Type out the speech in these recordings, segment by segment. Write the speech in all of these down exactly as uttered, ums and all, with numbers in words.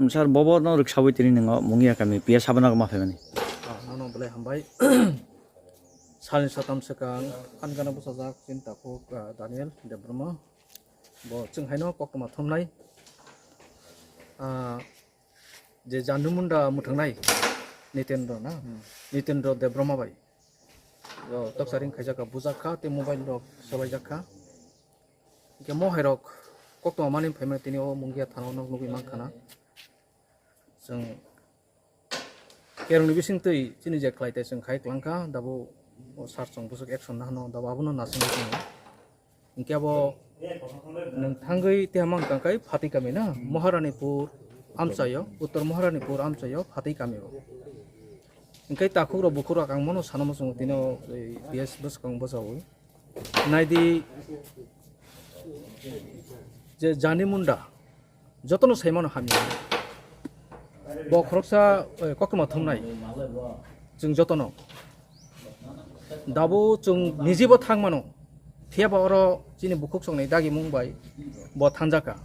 Sir, bobo no rwksawi tini nwngo Mungia kami P S Habana ma phaimani. Ah, nono belai hambai. Salni satam swkang, ani gana bwsajak chini takhuk, ah, Daniel Debbarma. Bo chwng haino koktwma thumnai. Ah, je Jandi Munda mwthwngnai Nitendra na? Hmm. Nitendra Debbarma bai. Yo, toksa ring khaijak kha, bujak kha, tei mobile rok solaijak kha. Hingke mo hai rok koktwma mani phaima tini o Mungia thana o nog nugwi mankha na. Chwng kerongni bisingtwi chini je khlai tai chwng khai klangkha, dabo o sar chwng bwswk action nahano, dabo abono nasingwi tongo. Hingke abo nwng thangwi teha mankha khe Phatwi kami na, Maharanipur amchaio, Uttor Maharanipur amchaio Phatwi kamio. Hingke takhukrok bukhukrok ang mono sana muchungo tino, ei, P S bwskang bwchaui. Naidi je Jandi Munda, jotono saimano hamya. Bo khoroksa, eh, koktwma thumnai. Chwng jotono. Dabo chwng nijibo thangmano. Phiyaba oro chini bukhuk songni dagimung bai bo thanjakha.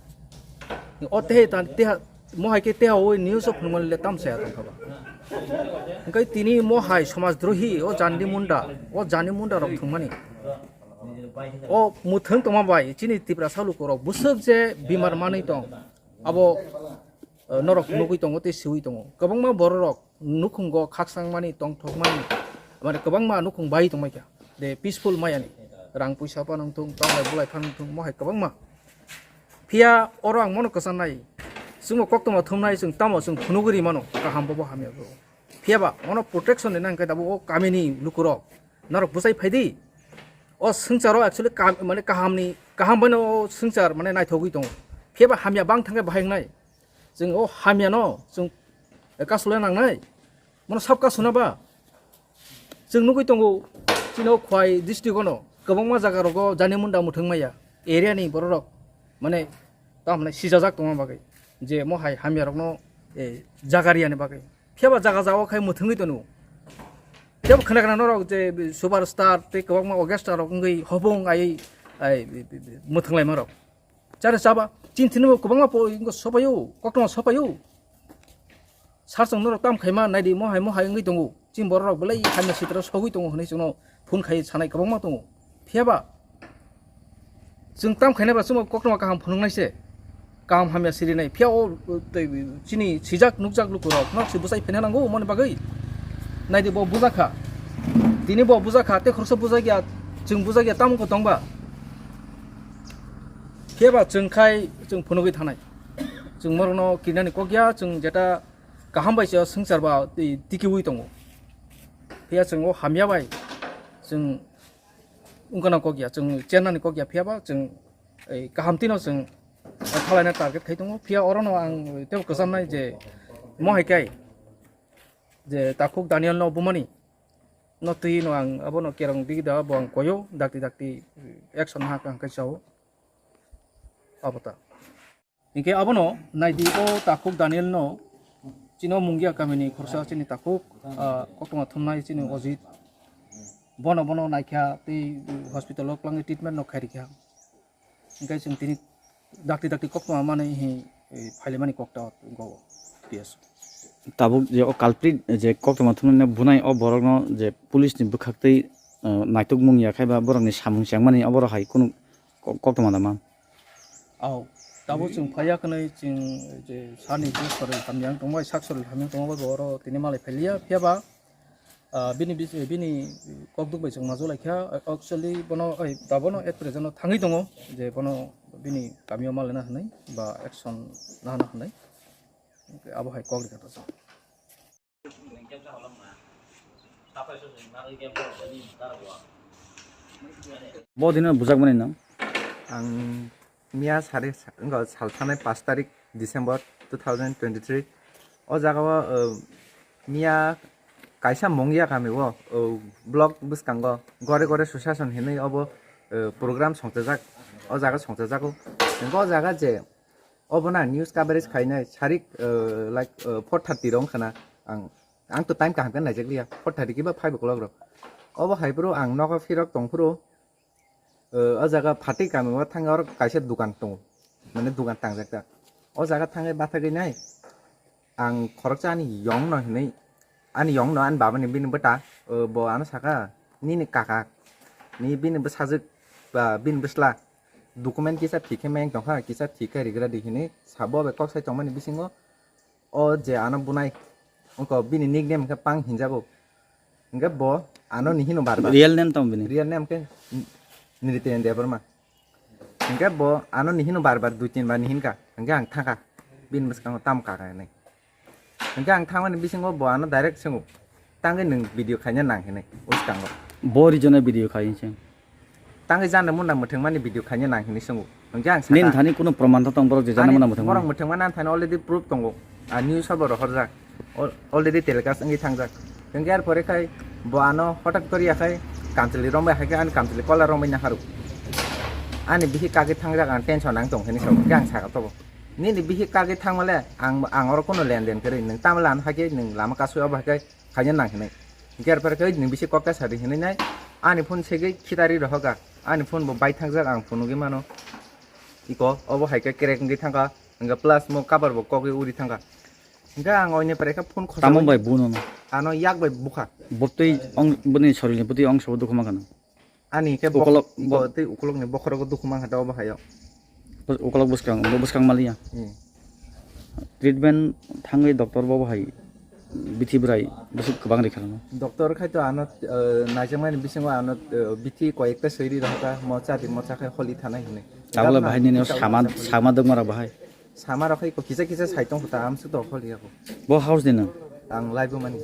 O tehe ta-, teha, mohai khe teha o news o phunukmani le tamsaya tongkha ba. Hingke tini mohai somaj drohi o Jandi Munda, o Jandi Munda rok thwngmani. O mwthwng tongma bai chini Tiprasa lukurok bwswk je bimar manwi tong, abo, eh, norok nugwi tongo tei siui tongo. Kwbangma bororok nukhungo khakchangmani, tongthokmani, mane kwbangma nukhung bai tongmai kha. De peaceful mayani. Rang puisa phano wngthung, tanglai bulai phano wngthung, mohai kwbangma. Phiya oro ang mono kwchanai. Chwngbo koktwma thumnai, chwng tamo chwng phunugwi rimano, kaham bobo hamya bo. Phiyaba mono protection ni nang khe dabo o kamini lukurok norok bwchai phaidi. O swngcharo actually kam-, mane kahamni, kaham baino o swngchar mane naithogwi tongo. Phiyaba hamya bang thangkhe bahai wngnai. Chwng o hamyano chwng kasulai nangnai. Mono sab kasuna ba. Chwng nugwi tongo, chini o Khwai district ono kwbangma jaga rogo Jandi Munda mwthwng maya. Area ni bororok mane tamni sijajak tongma bagwi. Je mohai hamya rokno, eh, jaga riyani bagwi. Phiyaba jaga jagao khai mwthwngwi tono. Phiyaba khna khna norok je superstar tei kwbangma orchestra rok wngwi hobong ai, ai, mwthwnglaima rok. Chare chaba, chini thini bo kwbangma po-, ingo sopayo, koktwma sopayo. Sar chwng norok tam khaima naidi, mohai mohai wngwi tongo. Chini borok rok belai hamya sitra sogwi tongo hwnwi chwngno phone khai sanai kwbangma tongo. Phiyaba chwng tam khainai ba chwngno koktwma kaham phunuknai se. Kaham hamya sirinai. Phiya o, o, tei chini sijak nukjak lukurok nok se bwchai phaina nango, moni bagwi. Naidi bo bujakha. Tini bo bujakha, tei khoroksa bujakya, chwng bujakya, tamo ko tongba. Phiyaba chwng khai chwng phunugwi thanai. Chwng morokno kirinani kok ya, chwng jeta kaham bai se swngchar ba tei tikiui tongo. Phiya chwng o hamya bai chwng wngkana kok ya, chwng chennani kok ya, phiyaba chwng, ei, kaham tino chwng thalaina target khai tongo. Phiya orono ang tebo kwchamnai je mohai kai je takhuk Daniel no bumani no twi no ang abono kerong digi da bo ang koyo dakti dakti action ha kang kai chao. Abo ta. Hingke abono naidi o takhuk Daniel no chini o Mungia kamini khorsa chini takhuk, ah, koktwma thumnai chini Ojit. Bono, bono naikha tei hospital o kwlangwi treatment no khairikha. Hingke chwng tini dakti dakti koktwma manwi hi, eh, phailaimani kokta go P S. Tabuk je o culprit je koktwma thumnai bunai o borokno je police ni bwkhaktwi, eh, naituk mung ya khai ba borokni samung chengmani oborok hai kunu ko-, koktwma da man. Au, tabuk chwng phaiya kwnwi chwng je sani je soril hamyang tongbai sak soril hamyang tongbai bo oro tini malai phailiya phiyaba, ah, bini bis-, bini kokduk bai chwng majok laikha, actually bono, oi, dabono at present o thangwi tongo je bono bini kamio malena hwnwi ba action nahana hwnwi abo hai kok rikha ta chwng. Bo dino bujakmani nang? Ang miya sari sa-, wngkha sal thanai pash tarik December two thousand twenty-three. O jaga o, uh, miya kaisa Mongya kami o, uh, block bwskango gore gore susason hinwi obo, uh, program songchajak. O jaga songchajago. Hingke o jaga je obo na news coverage khainai sarik, uh, like, uh, four thirty rok wngkha na. Ang, ang to time kaham khe naijakliya, four thirty kiba five o'clock rok. Obo hai phuru ang nogo phirok tong phuru, uh, o jaga Phatwi kami o thang oro kaisa dukan tongo, mane dukan tangjak ta. O jaga thangwi bathagwi nai, ang khoroksa ani yong no hinui, ani yong no ani baba ni bini bwta, o, bo ano saka, "Nini kaka, ni bini bwsajwk ba bini bwsla document kisa thik khe meng tongkha, kisa thik khe rigra di," hinui sabo bai kok sai tongmani bisingo o je ano bunai, wngkha bini nickname khe Pang hinjago. Hingkhe bo ano ni hino bar bar. Real name tamo bini? Real name khe N-, Nriten Debbarma. Hingkhe bo ano ni hino bar bar dui tin bar ni hinka. Hingkhe ang thangkha. Bini bwskango tamo kaka hinui. Hingkhe ang thangmani bisingo bo ano direct swngo. Tangwi nwng video khaina nang hinui bwskango. Bo region o video khai se. Tangwi jana muna mwthangmani video khaina nang hinui swngo. Hingkhe ang saka. Nini thani kuno proman ta tong borok je jana muna mwthangmani? Borok mwthangmani ani thani already proof tongo. A news o borok horjak. Al-, already telecast wngwi thangjak. Hingkhe ar pore khai bo ano hotat kori ya khai kamchwlwi rombai hai khe ani kamchwlwi kola rombai naharu. Ani bihik kagwi thangjak ang tension nang tong hinui swngo. Hingkhe ang saka tobo. Nini bihik kagwi thangmale ang, ang oro kuno lenden kwrwi. Nwng tamle ano hai khe nwng lama kasui obo hai khe khaina nang hinui. Hingkhe ar pore khe nwng bisi kok ta sadi hinui nai. Ani phone segwi khitari rohoka. Ani phone bo bai thangjak ang phunugwi mano. Iko obo hai khe crack wngwi thangkha. Hingkhe plus mo cover bo kokgwi uri thangkha. Hingkhe ang oini pore khe phone khosai. Tamo bai buno no? Ano yak bai bukha. Botwi ong boni sorilni botwi ong sobo dukhu mankha no? Ani khe bok-, ukolok, iko bo- tei ukolokni bokhorogo dukhu mankha da obo hayo. Bos-, ukolok bwskang, bo bwskang maliya. Hmm. Treatment thangwi doctor bo hai bithi bwrai bwswk kwbang rikha no. Doctor khai to ano, eh, naijakmani bisingo ano, eh, bithi koyekta swi ri rohorkha, mo cha di, mo cha khai holi thanai hinui. Tabole bahai nini sama, sama dwkma rok bahai. Sama rok khai ko kisa kisa sai tong kho ta, amsuk to holi ya ko. Bo house ni no? Ang live mani.